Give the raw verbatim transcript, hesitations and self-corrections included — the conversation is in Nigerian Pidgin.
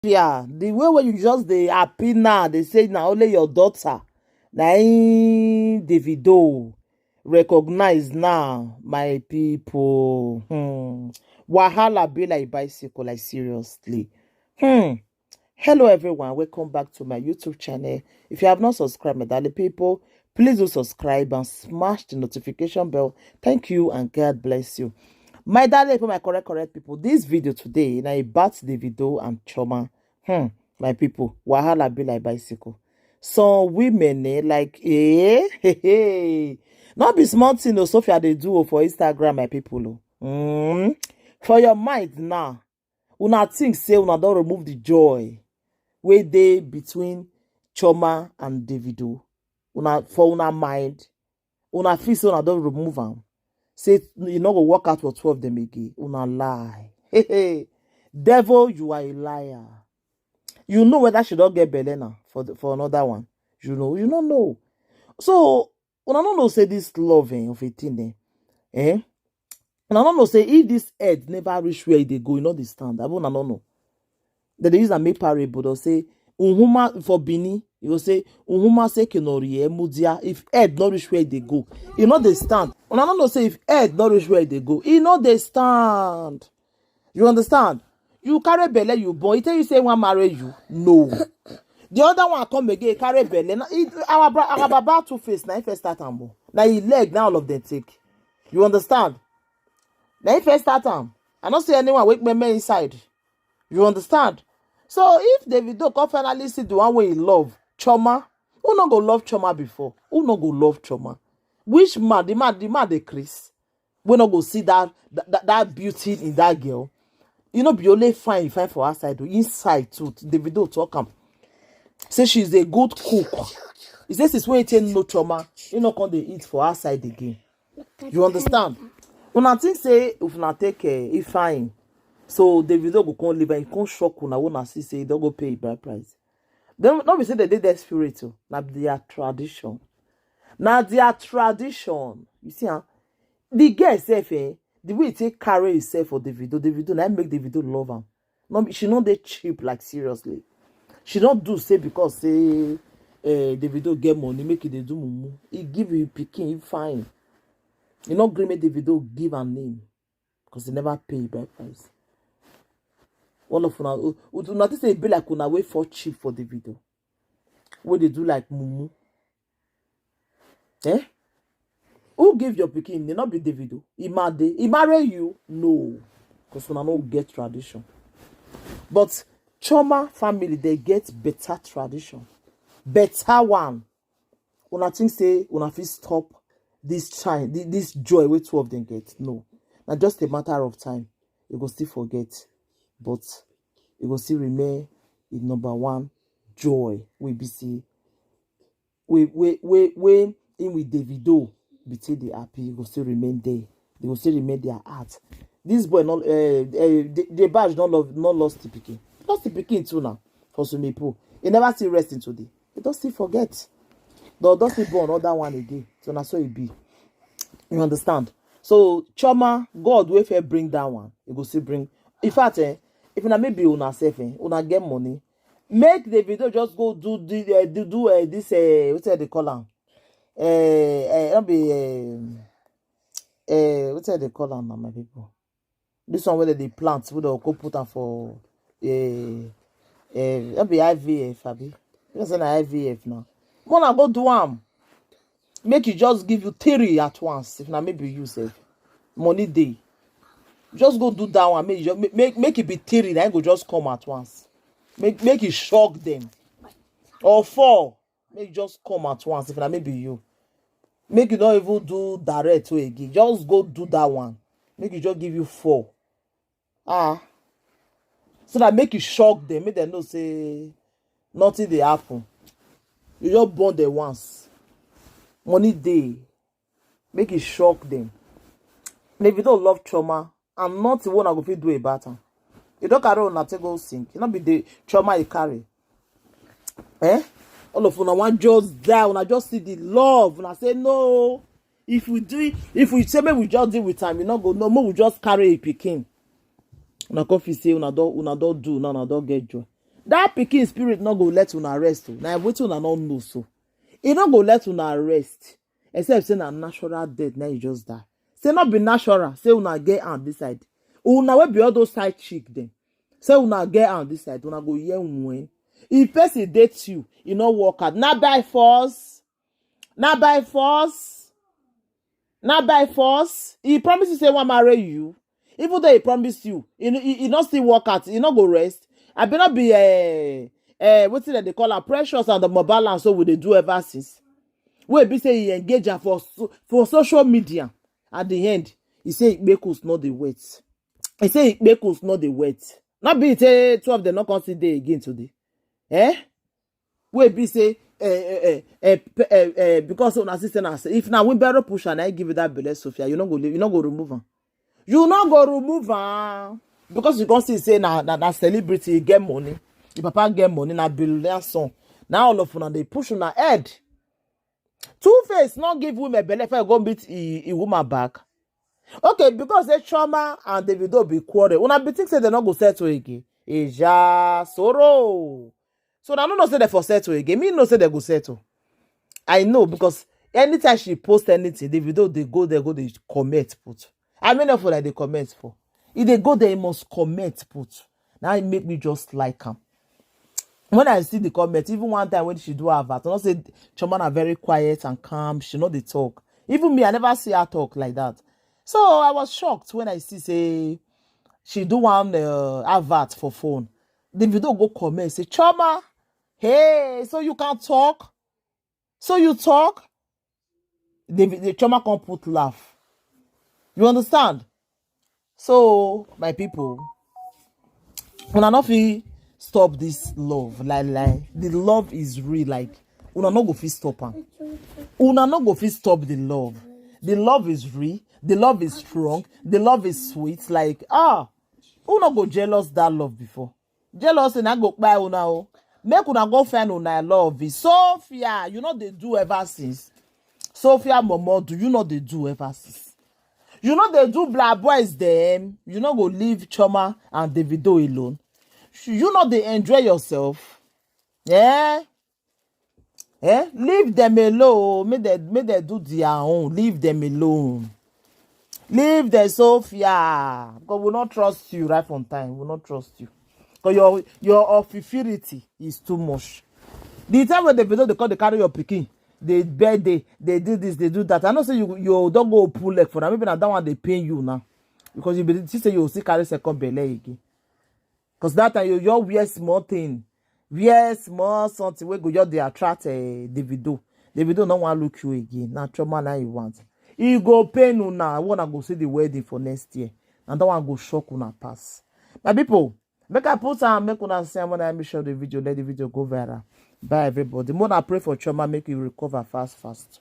fear. The way wey you just dey happy now, dey say na only your daughter na im Davido recognize now, my people. Hmm. Wahala be like bicycle, like, seriously. Hmm. Hello everyone, welcome back to my YouTube channel. If you have not subscribed, my darling people, please do subscribe and smash the notification bell. Thank you and God bless you. My darling people, my correct, correct people, this video today na about Davido and Chioma. Hmm, my people, wahala be like bicycle. Some women, eh, like, eh, hey, hey. Not be small thing o, Sophia dey do o for Instagram, my people o. Mm. For your mind now, una think say una don remove the joy wey dey between Chioma and Davido. Una, for una mind, una feel say una don remove am. Say e no go work out for two of them again. Una lie. Devil, you are a liar. You know whether she don get belle now for the, for another one. You know, you no know. So una no know say this love, eh, of a thing, eh? Eh? Una no know say if this head never reach where e dey go, e no dey stand. Abi una no know? Dem dey use am make parable. Dem say, Uhuma for Benin, you go say, Uhuma se kenorie mudia. If head no reach where e dey go, e no dey stand. Una no know say if head no reach where e dey go, e no dey stand. You understand? You carry belle, you born. E tell you say e wan marry you. No. The other one come again, carry belle. Na, e, our bra-, our baba two face, na e first start am o. Na e leg, na all of them take. You understand? Na e first start am. I no see anyone wake me inside. You understand? So if Davido come finally see the one wey he love, Chioma, who no go love Chioma before? Who no go love Chioma? Which man, the man, the man dey craze? We no go see that, that, that beauty in that girl. You know, be only fine, fine for outside, though. Inside too, Davido talk am. Say she's a good cook. He says it's when he take no Chioma, he no come dey eat for outside again. You understand? Una think say if una take, eh, e fine, so Davido go come leave and e come shock una when una see say e don go pay e bride price. Dem no be say dem dey desperate o, na their tradition. Na their tradition. You see, huh? The girl sef, eh, the way e take carry herself for Davido, Davido, na im make Davido love am. No be, she no dey cheap, like, seriously. She no do say because say, eh, Davido get money, make e dey do mumu. E give e pikin, e fine. E no gree make Davido give am name because e never pay e bride price. All of una, u-, u-, una think say e be like una wey fall cheap for Davido, wey dey do like mumu. Eh? Who give your pikin? Dey not be Davido. E mad dey. E marry you? No. Because una no get tradition. But Chioma family, they get better tradition. Better one. Una think say una fit stop this time, thi-, this joy wey two of them get? No. Na just a matter of time. You go still forget. But you go still remain in number one joy wey be say wey, wey, wey, wey him with Davido be take dey happy, e go still remain there. They go still remain their heart. This boy no, eh, eh, the, the badge no love, no lost the pikin. Lost the pikin too now for some people. He never still rest in today. He don still forget. Don, don still born another one again. So na so e be. You understand? So Chioma, God wey fit bring that one, e go still bring. In fact, eh, if na maybe una sef, eh, una get money, make Davido just go do the, eh, do, do, eh, this, eh, wetin dem dey call am? Eh, eh, no be, eh, eh, wetin dem dey call am now, my people? This one wey dem dey plant, wey dem go put am for, eh, eh, no be I V F, abi? You know say na I V F now. Una go do am. Make e just give you three at once. If na maybe you sef, money dey. Just go do that one. Make e ju-, make, make, make e be three. Na e go just come at once. Make, make e shock them. Or four. Make e just come at once. If na maybe you, make you no even do direct way again. Just go do that one. Make e just give you four. Ah. So that make e shock them. Make them know say nothing dey happen. You just born them once. Money dey. Make e shock them. Davido love Chioma, and nothing wey una go fit do about am. E don carry una take go sink. E no be the Chioma e carry. Eh? All of una wan just die. Una just see the love. Una say no. If we do it, if we say make we just deal with am, e no go, no, make we just carry e pikin. Una come feel say una don, una don do, now una don get joy. That pikin spirit no go let una rest o. Na wetin una no know so. E no go let una rest except say na natural death na e just die. Say no be natural, say una get hand this side. Una wey be all those side chick dem. Say una get hand this side, una go hear when. If person date you, e no work out. Na by force. Na by force. Na by force. He promise you say wan marry you. Even though he promise you, he, he, he no still work out. He no go rest. I be not be uh, uh, wetin dem dey call am, Precious and the Mobalan, so we dey do ever since. Wey be say he engage am for so- for social media. At the end, he say Ikpekus no dey wet. He say Ikpekus no dey wet. Not be it say two of them no come still dey again today. Eh? Wey be say eh, eh, eh, eh, pe- eh, eh, because una sister na say if na wheelbarrow push and I give you that belle Sophia, you no go leave, you no go remove am. You no go remove am because you come see say na na, na celebrity, you get money, your papa get money, na billionaire son. Now all of una dey push una head. Two Face no give women belle if I go meet e, e woman back. Okay, because say Chioma and Davido be quarrel. Una be think say they no go settle again. Eja soro. So I no know say they for settle again. Me no say they go settle. I know because anytime she post anything, Davido they go there, go they comment put. I mean, not for like they comment for. If they go there, he must comment put. Now it make me just like him. When I see the comment, even one time when she do her advert, I know say Chioma na very quiet and calm. She no dey talk. Even me, I never see her talk like that. So I was shocked when I see say she do one uh, advert for phone. Davido go comment say, "Chioma, hey, so you can talk? So you talk?" The, the Chioma come put laugh. You understand? So my people, una no fit stop this love. Like like the love is real. Like una no go fit stop am. Una no go fit stop the love. The love is real. The love is strong. The love is sweet. Like ah, who no go jealous that love before? Jealousy na go kpai una o. Make una go find una love. Sophia, you no dey do ever since. Sophia Momo, do you no dey do ever since? You no dey do black boys dem. You no go leave Chioma and Davido alone. You no dey enjoy yourself. Eh? Eh? Leave them alone. Make them, make them do their own. Leave them alone. Leave the Sophia. God will not trust you right from time. Will not trust you. Because your your officiality is too much. The time when the video they call they carry your pikin, they birthday, they do this, they do that. I know say you you don't go pull leg for that. Maybe na that one they pay you now. Because you be see say you still carry second belle again. Because that time you your wear small thing, wear small something wey go just dey attract uh, Davido. Davido no wan look you again. Na Chioma na you want. E go pain una. I wanna go see the wedding for next year. And that one go shock una pass. My people, make I put am make una see am when I make sure the video, let the video go viral. Bye everybody. Mona pray for Chioma, make you recover fast fast.